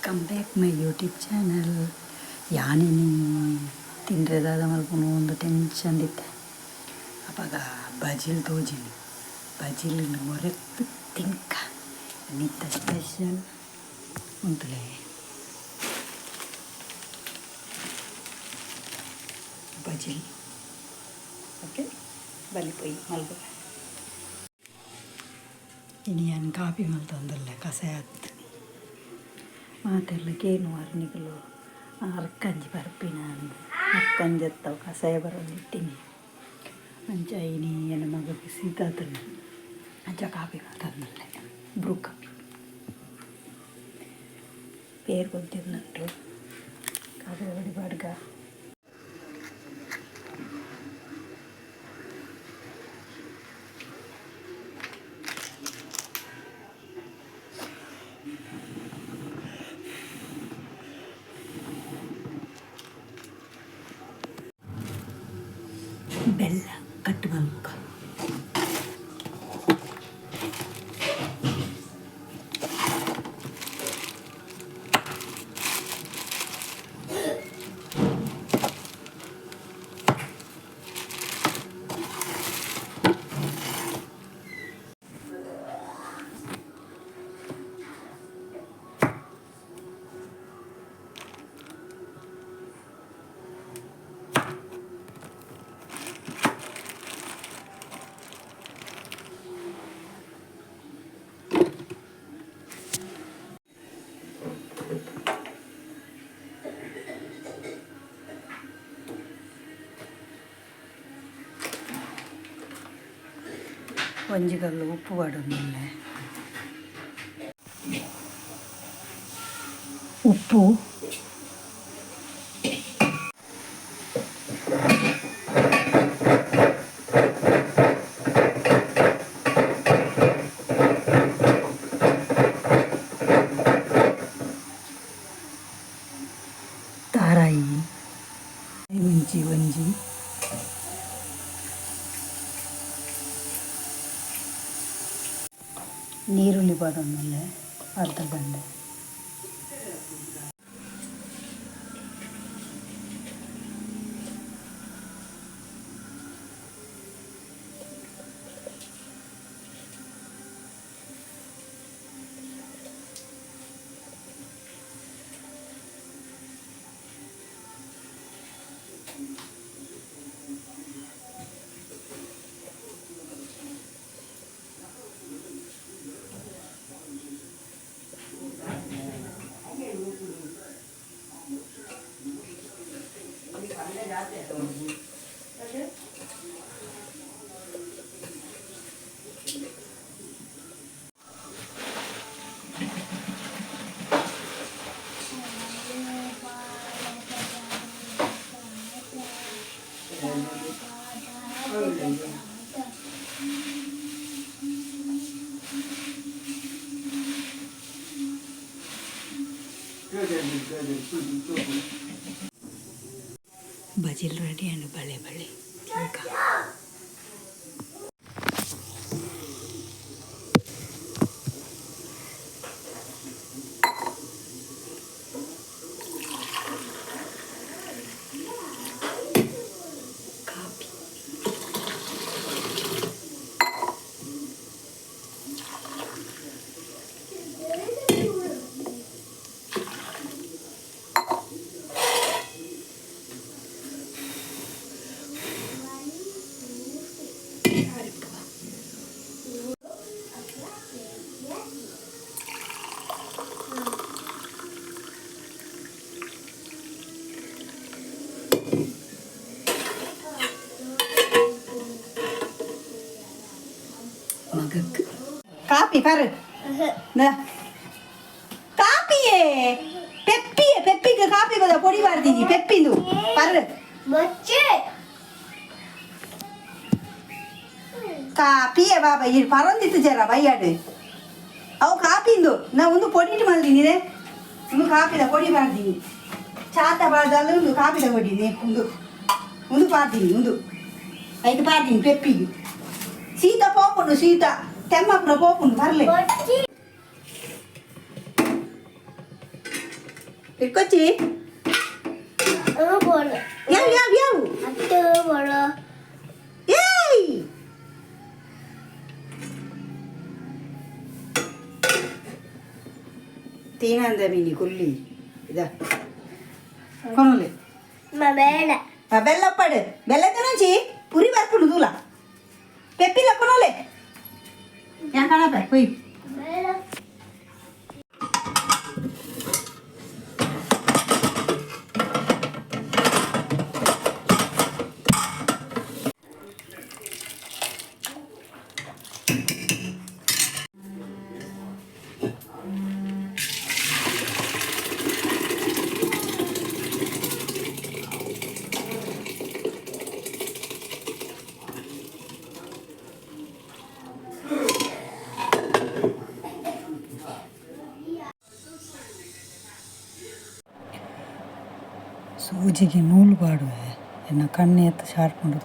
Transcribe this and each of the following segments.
Welcome back my YouTube channel. ಯಾನಿನಿ ತಿಂಡ್ರೆ ದಾದ ಮಲ್ಪುನು ಒಂದು tension ದಿತ್ತೆ. ಅಪಗ ಬಜಿಲ್ ತೋಜಿನಿ, ಬಜಿಲ್ ಮೊರೆತ್ ತಿಂಕ. ನಿತ್ತ ಸ್ಪೆಷಲ್ ಉಂತುಲೆ ಬಜಿಲ್. ಓಕೆ, ಬಲಿ ಪೋಯಿ ಮಲ್ಪುವೆ. ಇನಿ ಯಾನ್ ಕಾಪಿ ಮಲ್ತೊಂದುಲ್ಲೆ, ಕಷಾಯ ಅತ್ತ್. ಮಾತೆರ್ಲ ಕೇನುವರ್ ನಿಕುಲು ಅರ್ಕಂಜಿ ಪರ್ಪಿನ ಅಂದ್. ಅರ್ಕಂಜಿ ಅತ್ತವು, ಕಷಾಯ ಬರೊಂದಿತ್ತಿನಿ. ಅಂಚ ಇನಿ ಎನ್ನ ಮಗಗ್ ಶೀತ ಆತುಂಡು, ಅಂಚ ಕಾಪಿ ಮಲ್ತೊಂದುಲ್ಲೆ, ಬ್ರೂ ಕಾಪಿ. ಪೇರ್ ಕೊದ್ಯೊಂದುಂಡು, ಕಾಪಿ ಪೊಡಿ ಪಾಡ್ಗ. ಬೆಲ್ಲ ಕಟ್ ಮಲ್ಪುಗ. ಒಂಜಿ ಕಲ್ಲ್ ಉಪ್ಪು ಪಾಡೊಂದುಲ್ಲೆ, ಉಪ್ಪು. ತಾರಾಯಿ ಮುಂಚಿ ಒಂಜಿ. ನೀರುಳ್ಳಿ ಪಾಡೊಂದುಲ್ಲೆ ಅರ್ಧ ಗಂಟೆ. ಬಜಿಲ್ ರೆಡಿ ಆಂಡ್, ಬಳೆ ಬಳೆ ತಿಂಕ. ಕಾಪಿ. ಮಗಕ್ ಕಾಪಿ ಪರ್ ಕಾಪಿಯೇ. ಪೆಪ್ಪಿಯೇ, ಪೆಪ್ಪಿಗೆ ಕಾಪಿ ಬದ ಪೊಡಿ ಬಾರ್ದಿನಿ. ಪೆಪ್ಪಿಂದು ಪರ್. ಕಾಪಿಯೇ ಬಾಬಾ, ಈ ಪರೊಂದಿತ್ತು ಜರ ಬೈಯಾಡು. ಅವು ಕಾಪಿಂದು ನಾ ಒಂದು ಪೊಡಿಟ್ ಮಲ್ದಿನಿ. ಒಂದು ಕಾಪಿದ ಪೊಡಿ ಮಾಡ್ತೀನಿ. ಚಾತ ಬಾರ್ದಲ್ಲ, ಒಂದು ಕಾಪಿದ ಪೊಡಿ ಒಂದು ಒಂದು ಪಾರ್ತೀನಿ, ಒಂದು ಐದು ಪಾರ್ತೀನಿ. ಪೆಪ್ಪಿಗೆ ಶೀತ ಪೋಪುಂಡು, ಶೀತ ತೆಮ್ಮಪ್ಪನ ಪೋಪುಂಡು, ಬರ್ಲೆ. ಇರ್ಕೊಚ್ಚಿ. ಬೋಳು. ಯಾವ ಯಾವ ಯಾವ? ಅತ್ತು ಬೋಳು. ಏಯ್, ತೀನಂದ ಮೀನಿ ಕೊಲ್ಲಿ ಇದ ಕೊನೊಲೆ. ಬೇಡ. ಬೆಲ್ಲ ಪಡು, ಬೆಲ್ಲ ತಿನಂಚಿ ಪುರಿ ಬರ್ಪುಂಡು ದೂಲ ಪೆಪ್ಪಿಲ್ಲ ಕೊನೊಲೆ. ಯಾನ್ ಕಾಣಪೆ ಹೊಯ್. ಬೇಡ. ಸೂಜಿಗೆ ನೂಲು ಪಾಡುವೆ, ಎನ್ನ ಕಣ್ಣು ಎತ್ತು ಶಾರ್ಪ್ ಉಂಡು.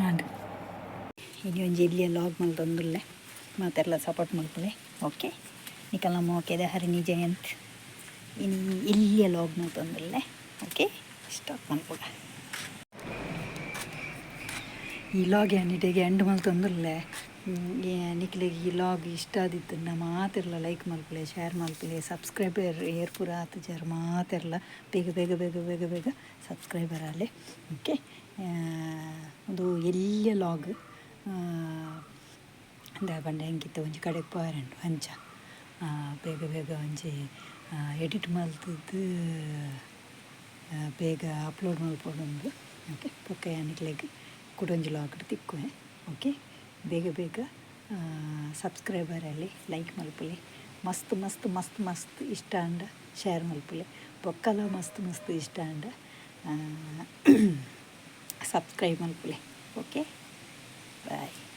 ಆಂಡ್ ಇನಿ ಒಂಜಿ ಎಲ್ಯ ಲಾಗ್ ಮಲ್ತೊಂದುಲ್ಲೆ. ಮಾತೆರ್ಲ ಸಪೋರ್ಟ್ ಮಲ್ಪುಲೆ. ಓಕೆ, ನಿಕಲ್ನ ಮೋಕೆದ ಹರಿಣಿ ಜಯಂತ್. ಇನಿ ಎಲ್ಯ ಲಾಗ್ ಮಲ್ತೊಂದುಲ್ಲೆ. ಓಕೆ, ಸ್ಟಾಪ್ ಮಲ್ಪುಗ. ಈ ಲಾಗ್ ಯಾನ್ ಇಡೆಗ್ ಎಂಡ್ ಮಲ್ತೊಂದುಲ್ಲೆ. ನಿಕ್ಲೆಗ್ ಈ ಲಾಗ್ ಇಷ್ಟ ಆದಿತ್ತುಂಡ ಮಾತೆರ್ಲ ಲೈಕ್ ಮಲ್ಪುಲೆ, ಶೇರ್ ಮಲ್ಪುಲೆ. ಸಬ್ಸ್ಕ್ರೈಬರ್ ಏರ್ ಪೂರ ಆತುಜರ್, ಮಾತೆರ್ಲ ಬೇಗ ಬೇಗ ಬೇಗ ಬೇಗ ಬೇಗ ಸಬ್ಸ್ಕ್ರೈಬರ್ ಆಲೆ. ಓಕೆ, ಉಂದು ಎಲ್ಯ ಲಾಗ್. ದಾಯೆ ಪಂಡ ಎಂಕಿತ್ತೆ ಒಂಜಿ ಕಡೆಕ್ ಪೋಯೆರುಂಡು. ಅಂಚ ಬೇಗ ಬೇಗ ಒಂಜಿ ಎಡಿಟ್ ಮಲ್ತುದು ಬೇಗ ಅಪ್ಲೋಡ್ ಮಲ್ಪೊಡುಂದು. ಓಕೆ, ಬೊಕ್ಕ ಯಾನ್ ನಿಕ್ಲೆಗ್ ಕುಡೊಂಜಿ ಲಾಗ್ಡ್ ತಿಕ್ಕುವೆ. ಓಕೆ, ಬೇಗ ಬೇಗ ಸಬ್ಸ್ಕ್ರೈಬರ್ ಆಲೆ, ಲೈಕ್ ಮಲ್ಪುಲೆ. ಮಸ್ತ್ ಮಸ್ತ್ ಮಸ್ತ್ ಮಸ್ತ್ ಇಷ್ಟ ಆಂಡ ಶೇರ್ ಮಲ್ಪುಲೆ. ಬೊಕ್ಕಲ ಮಸ್ತ್ ಮಸ್ತ್ ಇಷ್ಟ ಆಂಡ ಸಬ್ಸ್ಕ್ರೈಬ್ ಮಲ್ಪುಲೆ. Okay, bye.